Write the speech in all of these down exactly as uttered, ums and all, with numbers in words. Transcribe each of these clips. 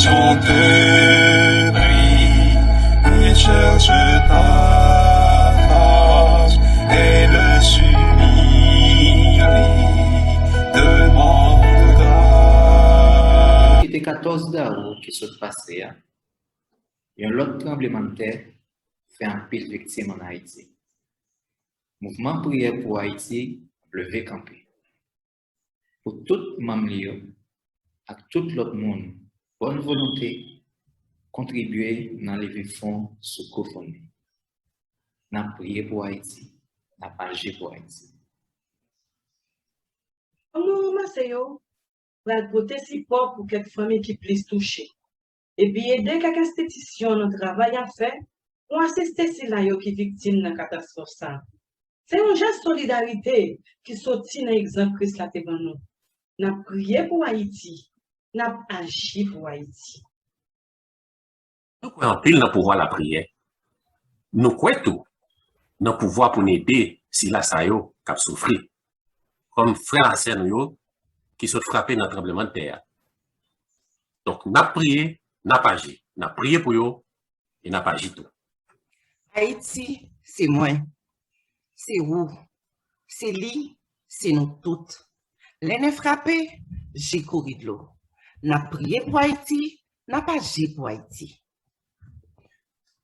Ton te prie, il cherche ta face, et le supplier demande grâce. Ki te katòz dawou ki sot pase a, yon lòt tranblemanntè fè anpil viktim ann Ayiti. Mouvman Priyè pou Ayiti ap leve kanpe. Pou tout manm li yo ak tout lòt moun bòn volonte kontribye nan leve fon sou GoFundMe. N ap priye pou Ayiti, n ap aji pou Ayiti. Fon nou ranmase yo pral pote sipò pou kèk fanmi ki plis touche, epi ede kèk enstitisyon nan travay y ap fè pou asiste sila yo ki viktim nan katastwòf sa a. Se yon jès solidarite ki soti nan egzanp Kris la te ban nou. N ap priye pou Ayiti, n ap aji pou Ayiti. Nou kwè anpil nan pouvwa lapriyè. Nou kwè tou nan pouvwa pou n ede sila sa yo k ap soufri, kòm frè ak sè nou yo ki sot frape nan tranblemanntè a. Donk, n ap priye, n ap aji. N ap priye pou yo e n ap aji tou. Ayiti, se mwen, se ou, se li, se nou tout. Lè nè frape, je kouri dlo. N ap priye pou Ayiti, n ap aji pou Ayiti.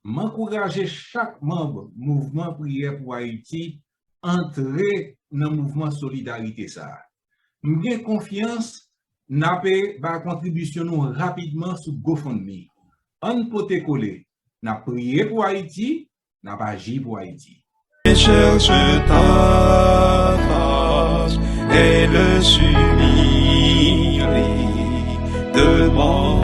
M ankouraje chak manm Mouvman Priyè pou Ayiti antre nan mouvman solidarite sa a. M gen konfyans n ape bay kontribisyon nou rapidman sou GoFundMe. Ann pote kole, n ap priye pou Ayiti, n ap aji pou Ayiti. Cherche ta face et le supplier demande